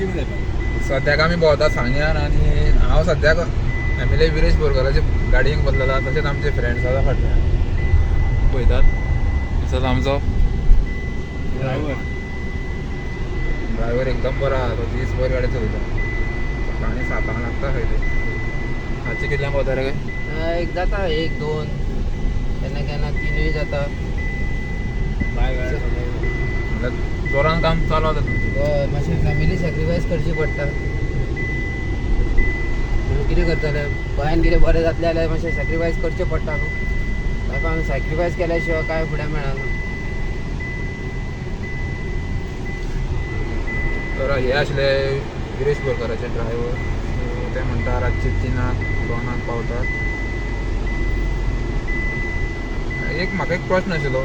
दिवंक जाय. सद्याक आमी भोंवता सांग्यार आनी हांव सद्याक एम एल ए विरेश बोरकाराचे गाडयेक बसलेला. तशेंच आमचे फ्रेंड्स आसा फाटल्यान पळयतात. तसोच आमचो ड्रायव्हर. ड्रायव्हर एकदम बरो आहा, तो दीसभर गाडी चलयता. सकाळी 7 लागता खंय ते. रातचे कितल्यांक पावता रे काय? एक जाता 1, 2, केन्ना केन्ना 3 जाता. बाय वेळार. म्हणल्यार जोरान काम चालू आसा तुमचें. हय, मातशें फॅमिली सॅक्रिफायस करची पडटा. पूण कितें करतले, गोंयान कितें बरें जातलें जाल्यार मातशें सॅक्रिफायस करचें पडटा न्हू. लायफान सॅक्रिफायस केल्या शिवाय कांय फुडें मेळना. तर हे आशिल्ले विरेश बोरकाराचे ड्रायव्हर. सो ते म्हणटा रातचे 3 2 पावतात. एक म्हाका एक प्रश्न आशिल्लो,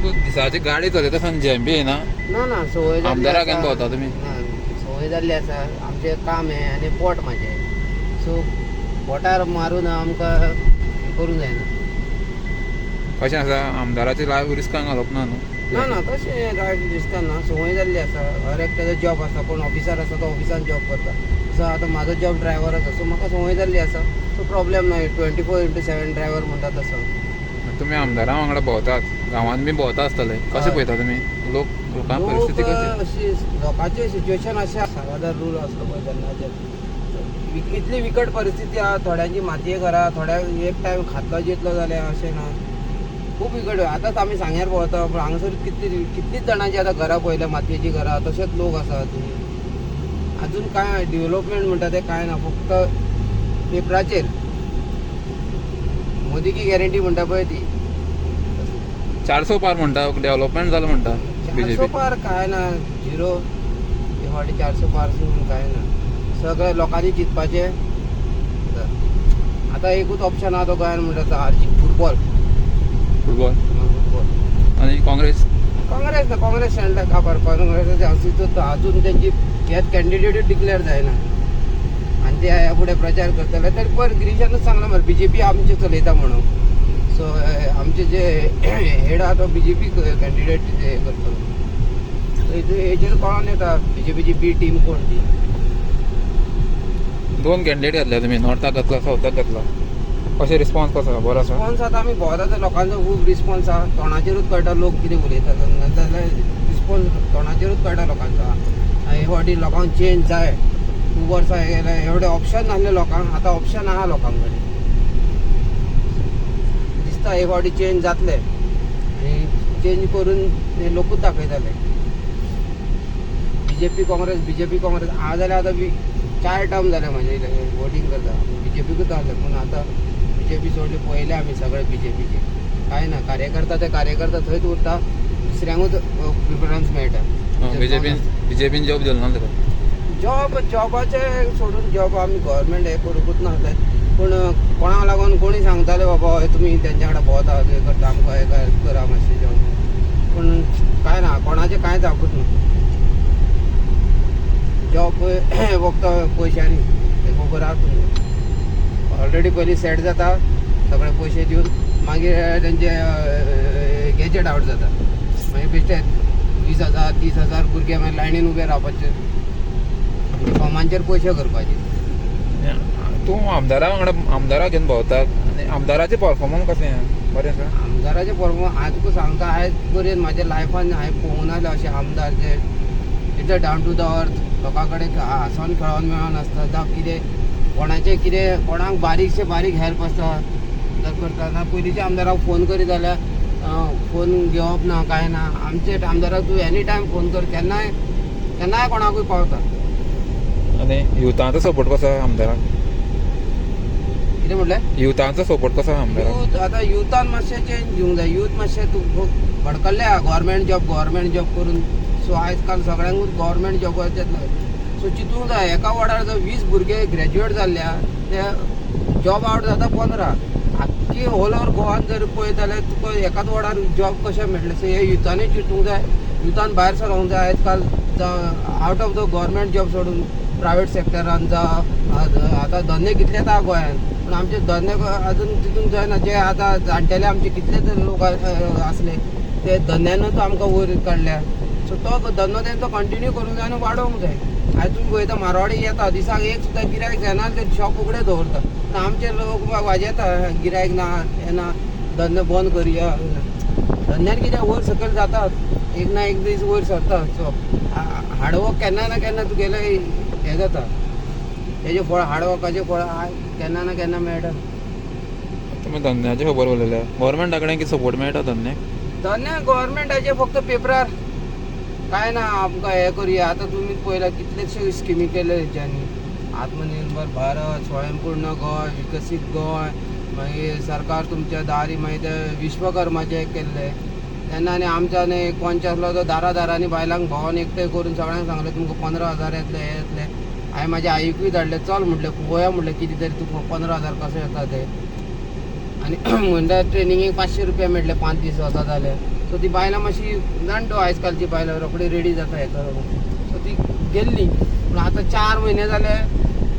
तूं दिसाची गाडी चलयता आसतना झेम बी येना? ना ना, संवय जाल्ली आमदाराक आसा. घेवन भोंवता तुमी? ना, संवय जाल्ली आसा. आमचें काम हें आनी पोट म्हाजें, सो पोटार मारून आमकां हें करूंक जायना. कशें आसा, आमदाराचे लायफ रिस्कान घालप ना न्हू? ना ना, तशें लायफ रिस्कान ना, संवय जाल्ली आसा. हर एकट्याचो जॉब आसा, कोण ऑफिसर आसा तो ऑफिसान जॉब करता. सो आतां म्हाजो जॉब ड्रायव्हर आसा, सो म्हाका संवय जाल्ली आसा. सो प्रॉब्लेम ना. 24x7 driver म्हणटा तसो. तुमी आमदारा वांगडा भोंवतात, गांवांत बी भोंवता आसतले, कशें हय. पळयता तुमी लोक, लोकां लोक परिस्थिती कशी? अशी लोकांचें सिच्युएशन अशें आसा, रूल आसलो पळय तेन्नाचें, इतली विकट परिस्थिती आहा. थोड्यांची मातये घरां, थोड्यांक एक टायम खातलो जितलो जाल्यार अशें ना, खूब विकट. आतांच आमी सांग्यार भोंवता, पूण हांगासर कितली कितलीच जाणांची आतां घरां पळयल्या, मातयेचीं घरां, तशेंच लोक आसा अजून. अजून कांय डिवलपमेंट म्हणटा तें कांय ना, फक्त पेपराचेर मोदी की गॅरंटी म्हणटा पळय ती. 400 पार म्हणटा, डेव्हलपमेंट जालें म्हणटा. 400 बीजेपी. पार काय ना, झिरो. हे फावटी 400 पार सोडून काय ना. सगळे लोकांनी चिंतपाचें. आतां एकूच ऑप्शन आहा तो गोंयान म्हणटा आरजी फुटबॉल. फुटबॉल. फुटबॉल. आनी काँग्रेस? काँग्रेस ना, काँग्रेस शेणल्या काबार. काँग्रेसाचें अस्तित्व अजून तेंची हेच कॅन्डिडेटूय डिक्लेअर जायना आनी ते ह्या फुडें प्रचार करतले. तरी पयर गिरीशानूच सांगलां मरे, बीजेपी आमचें चलयता म्हणून. सो आमचे जे हेड आहा तो बीजेपी कॅन्डिडेट हे करतलो. सो हेजेर कळोन येता बीजेपीची बी टीम कोण ती. दोन कॅन्डिडेट घातल्या तुमी, नॉर्थाक घातला, सावथाक घातला. कशें रिस्पॉन्स कसो आसा, बरो आसा? रिस्पॉन्स आतां आमी भोंवता ते लोकांचो खूब रिस्पॉन्स आहा. तोंडाचेरूच कळटा लोक कितें उलयता, नाजाल्यार रिस्पॉन्स तोंडाचेरूच कळटा लोकांचो. हे फावटी लोकांक चेंज जाय. खूब वर्सां हे गेले, एवढे ऑप्शन नासले लोकांक, आतां ऑप्शन आहा लोकां कडेन. दिसता हे फावटी चेंज जातले आनी चेंज करून हे लोकूच दाखयतले. बीजेपी काँग्रेस, बीजेपी काँग्रेस हांव जाल्यार आतां 4 टर्म जाले म्हाजे वोटींग करता, बीजेपीकूच आहले. पूण आतां बीजेपी सोडली. पळयले आमी सगळे बीजेपीचे, कांय ना. कार्यकर्ता ते कार्यकर्ता थंयच उरता, दुसऱ्यांकूच प्रिफरन्स मेळटा. बीजेपीन बीजेपीन जॉब दिलो ना तुका? जॉब, जॉबाचे सोडून, जॉब आमी गव्हर्मेंट हें करूंकूच नासले. पूण कोणाक लागून कोणी सांगताले, बाबा हय तुमी तेंच्या वांगडा भोंवता, हें करता, आमकां हें हेल्प करा मातशें जॉब. पूण कांय ना, कोणाचें कांय जावकूच ना. जॉब फक्त पयशांनी, तें खबर आहा तुमकां. ऑलरेडी पयलीं सेट जाता सगळे पयशे दिवन, मागीर तेंचे गॅजेट आवट जाता. मागीर बेश्टे 20,000 30,000 भुरगे मागीर लायनीन उबे रावपाचे, फॉर्मांचेर पयशे करपाचे. तूं आमदारा वांगडा, आमदाराक घेवन भोंवता आनी आमदाराचें परफॉर्मन्स कशें, बरें आसा? आमदाराचे परफॉर्मन्स हांव तुका सांगता, आयज पर्यंत म्हाज्या लायफान हांवें पळोवंक नासले अशे आमदार जे इतले डावन टू the earth, लोकां कडेन हांसोन खेळोन मेळोन आसता. जावं कितें कोणाचें कितें, कोणाक बारीकशें बारीक हेल्प आसता जाल्यार करता. ना पयलींच्या आमदाराक फोन करीत जाल्यार फोन घेवप ना, कांय ना. आमचे आमदाराक तूं एनी टायम फोन कर, केन्नाय केन्नाय कोणाकूय पावता. आनी युथांचो सपोर्ट कसो आसा आमदाराक? कितें म्हटलें? युथांचो सपोर्ट कसो आसा आमदाराक? यूथ, आतां युथान मातशें चेंज दिवंक जाय. यूथ मातशें तूं भडकल्ले आहा गव्हर्मेंट जॉब, गव्हर्मेंट जॉब करून. सो आयज काल सगळ्यांकूच गव्हर्मेंट जॉबाचेच लागले. सो चिंतूंक जाय, एका वॉर्डार जर 20 भुरगे ग्रॅज्युएट जाल्ले आहा, ते जॉब आवट जाता 15. आख्खी ऑल ओवर गोवान जर पळयत जाल्यार तुका एकाच वॉर्डार जॉब कशें मेळटलें? सो हे युथानूय चिंतूंक जाय, युथान भायर सरोंक जाय. आयज काल out of the government job सोडून प्रायवेट सेक्टरान जावं, आतां धंदे कितलेच आहा गोंयान, पूण आमचे धंदे अजून तितून जायना. जे आतां जाणटेले आमचे कितले तर लोक आसले, ते धंद्यानूच आमकां वयर काडल्या. सो तो धंदो तेंचो कंटिन्यू करूंक जाय आनी वाडोवंक जाय. आयज तुमी पळयता मारवाडी येता दिसाक एक सुद्दां गिरायक जायना ते शॉप उगडे दवरता. पूण आमचे लोक वाजेता गिरायक ना येना, धंदो बंद करुया. धंद्यान कितें वयर सकयल जातात, एक ना एक दीस वयर सरता. सो हार्डवर्क केन्ना ना केन्ना तुगेलें हें जाता, तेजें फळ हार्डवर्काचें फळ केन्ना ना केन्ना मेळटा. तुमी धंद्याची खबर उलयल्या, गव्हर्मेंटा कडेन कितें सपोर्ट मेळटा धंद्याक? धंद्या गव्हर्मेंटाचे फक्त पेपरार काय ना आमकां हें करुया. आतां तुमी पळयला कितलेशे स्किमी केले तेंच्यांनी, आत्मनिर्भर भारत, स्वयंपूर्ण गोंय, विकसीत गोंय, मागीर सरकार तुमच्या दारी, मागीर ते विश्वकर्माचे केल्ले तेन्ना. आनी आमच्या न्ही एक पंच आसलो तो दारा दारांनी बायलांक भोंवन एकठांय करून सगळ्यांक सांगलें तुमकां 15,000 येतले, हे येतले. हांवें म्हाज्या आईकूय धाडलें, चल म्हटलें पळोवया म्हटलें कितें तरी तुका 15,000 कशें येता ते. आनी म्हणल्यार ट्रेनिंगेक 500 रुपया मेळटले 5 दीस वता जाल्यार. सो ती बायलां मातशी जाण तूं आयज कालची बायलां रोखडी रेडी जाता हें करूंक. सो ती गेल्ली, पूण आतां 4 म्हयने जाले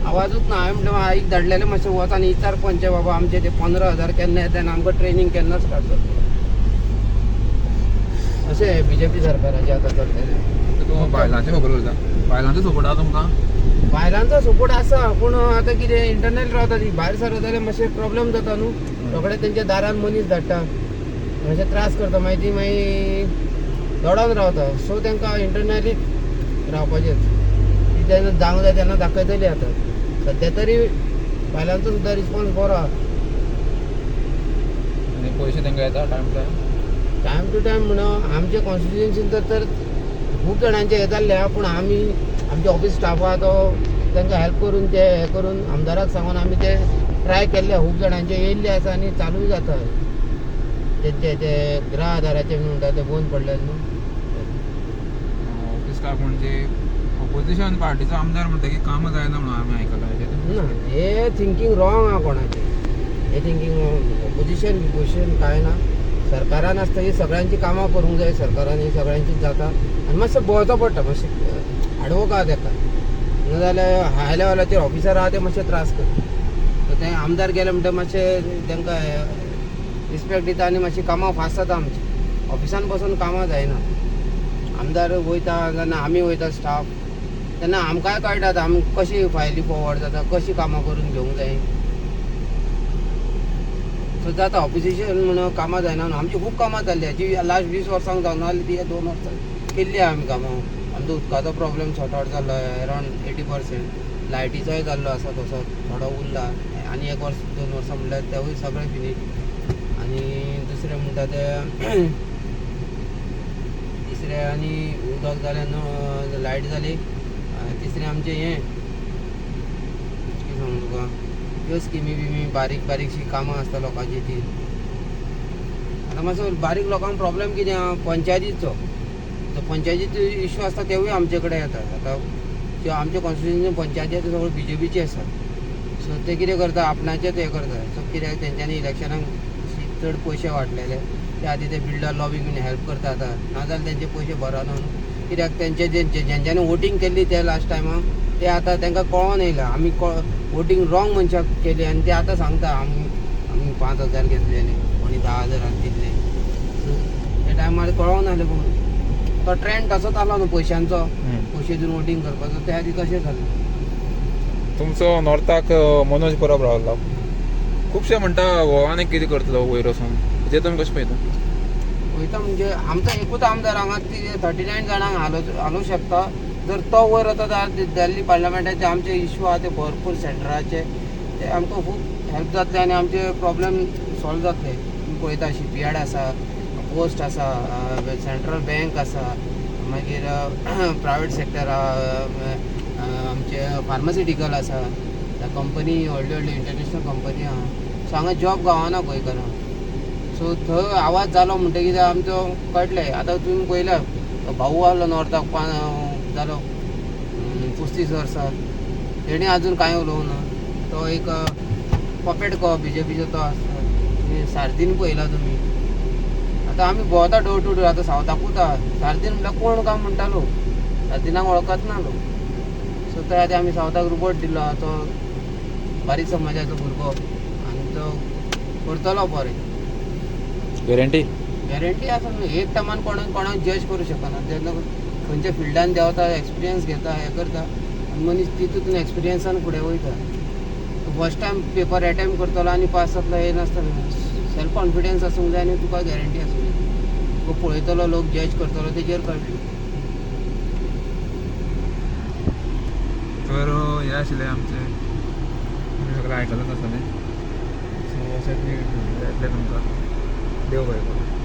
आवाजूच ना. हांवें म्हटलें आईक धाडलेलें मातशें वच आनी विचार पंचे बाबा आमचे ते 15,000 केन्ना येता आनी आमकां ट्रेनींग केन्ना स्टार्ट जातलें. अशें बीजेपी सरकाराचें आतां चलतलें. तूं बायलांची खबर उलयता, बायलांचो सपोर्ट आसा तुमकां? बायलांचो सपोर्ट आसा, पूण आतां कितें इंटरनल रावता ती, भायर सरत जाल्यार मातशें प्रॉब्लम जाता न्हू. रोखडे तेंच्या दारान मनीस धाडटा, मातशें त्रास करता, मागीर ती मागीर दडोन रावता. सो तांकां इंटरनली रावपाचेंच, ती जेन्ना जावंक जाय तेन्ना दाखयतली. आतां सद्या तरी बायलांचो सुद्दां रिस्पॉन्स बरो आसा. आनी पयशे तांकां येता time to time? Time to time म्हणून आमचे कॉन्स्टिट्युएन्सीन तर खूब जाणांचे हे जाल्ले आहा, पूण आमी आमचे ऑफीस स्टाफ आहा तो तांकां हेल्प करून ते हे करून आमदाराक सांगून आमी ते ट्राय केल्ले, खूब जाणांचे येयल्ले आसा आनी चालूय जाता तेंचे ते गृह आधाराचे म्हणटा ते बंद पडले न्हू. ऑफीस स्टाफ म्हणजे ऑपोजिशन पार्टीचो आमदार म्हणटा की कामां जायना म्हणून आमी आयकलां. ना, हे थिंकींग रॉंग आहा कोणाचें, हे थिंकींग रॉंग. ऑपोजिशन बिपोजिशन कांय ना, सरकारान आसता ही सगळ्यांची कामां करूंक जाय, सरकारान ही सगळ्यांचीच जाता. आनी मातशें भोंवचो पडटा, मातशें हाडवर्क आहा तेका, नाजाल्यार हाय लेवलाचेर ऑफिसर आहा ते मातशे त्रास करता. सो ते आमदार गेले म्हणटा मातशें तांकां रिस्पेक्ट दिता आनी मातशी कामां फास्ट जाता आमची. ऑफिसान बसून कामां जायना. आमदार वयता जेन्ना आमी वयता स्टाफ, तेन्ना आमकांय कळटा आमी कशी फायली फॉरवर्ड जाता, कशी कामां करून घेवंक जाय. सो जाता ऑपोजिशन म्हणून कामां जायना न्हू. आमची खूब कामां जाल्ली जी लास्ट 20 वर्सांक जावना जाली ती 2 वर्सां केल्ली आहा आमी कामां. आमचो उदकाचो प्रॉब्लम सॉर्ट आवट जाल्लो अरावंड 80%, लायटीचोय जाल्लो आसा तसो थोडो उरला, आनी 1 वर्स 2 वर्सां म्हणल्यार तेवूय सगळें फिनीश. आनी दुसरें म्हणटा तें तिसरें आनी उदक जालें न्हू, लायट जाली, तिसरें आमचें हें कितें सांगू तुका, ह्यो स्किमी बिमी बारीक बारीकशी कामां आसता लोकांची ती. आतां मातसो बारीक लोकांक प्रॉब्लम कितें आहा पंचायतीचो, तो पंचायतीचो इशू आसता तेवूय आमचे कडेन येता. आतां त्यो आमचे कॉन्स्टिट्युएन्सी पंचायती आसा सगळ्यो बीजेपीची आसा. सो ते कितें करता आपणाचेच हें करता. सो कित्याक तेंच्यांनी इलेक्शनाक चड पयशे वांटलेले, त्या खातीर ते बिल्डर लॉबीक बीन हेल्प करता आतां, नाजाल्यार तेंचे पयशे भरना न्हू. कित्याक तेंचे जे जेंच्यांनी वोटींग केल्ली ते लास्ट टायमाक ते आतां तांकां कळोन येयला आमी वोटींग रॉंग मनशाक केली, आनी ते आतां सांगता आमी आमी 5,000 घेतलेले, कोणी 10,000 दिल्ले. सो त्या टायमार कळोन आसलें, पूण तो ट्रेंड तसोच आसलो न्हू पयशांचो, पयशे दिवन वोटींग करपाचो, त्या खातीर तशें जालें. तुमचो नॉर्थाक मनोज परब रावला, खुबशे म्हणटा हो आनी कितें करतलो वयर वचून, तेजेर तुमी कशें पळयता? वयता म्हणजे आमचो एकूच आमदार हांगा 39 जाणांक हालोवंक शकता. जर तो वयर वता जाल्यार दिल्ली पार्लमेंटाचे आमचे इशू आहा ते भरपूर सेंटराचे, ते आमकां खूब हेल्प जातले आनी आमचे प्रॉब्लम सॉल्व जातले. तुमी पळयता शिपयार्ड आसा, पोस्ट आसा, सेंट्रल बँक आसा, मागीर प्रायवेट सेक्टर आमचे फार्मासिटिकल आसा, कंपनी व्हडली व्हडली इंटरनॅशनल कंपनी आहा. सो हांगा जॉब गावना गोंयकारांक. सो थंय आवाज जालो म्हणटकीर आमचो कळटलें. आतां तुमी पळयल्या भाऊ आहलो नॉर्थाक जालो 35 वर्सां, तेणी आजून कांय उलोवंक ना. तो एक पपेट कहो बीजेपीचो तो आसता. सार्दीन पळयला तुमी, आतां आमी भोंवता डोर टू डोर, आतां सावथाकूच आहा. सार्दीन म्हणल्यार कोण काय म्हणटा लोक, सार्दिनाक वळखत ना लोक. सो त्या खातीर आमी सावथाक रुबोट दिलो आहा, तो बारीक समाजाचो भुरगो आनी तो करतलो बरें. गॅरंटी? गॅरंटी आसा न्हू. एक टायमान कोणाक कोणाक जज करूं शकना. जेन्ना खंयच्या फिल्डान देंवता, एक्सपिरियन्स घेता, हें करता, मनीस तितून एक्सपिरियन्सान फुडें वयता. फर्स्ट टायम पेपर एटेम्प करतलो आनी पास जातलो हें नासता. सेल्फ कॉन्फिडन्स आसूंक जाय आनी तुका गॅरंटी आसूंक जाय. तुका पळयतलो लोक, जज करतलो, तेजेर कळटलें. तर हें आशिल्लें आमचें, तुमी सगळें आयकलांच आसतलें. सो अशेंच येतलें तुमकां. देव बरें करूं.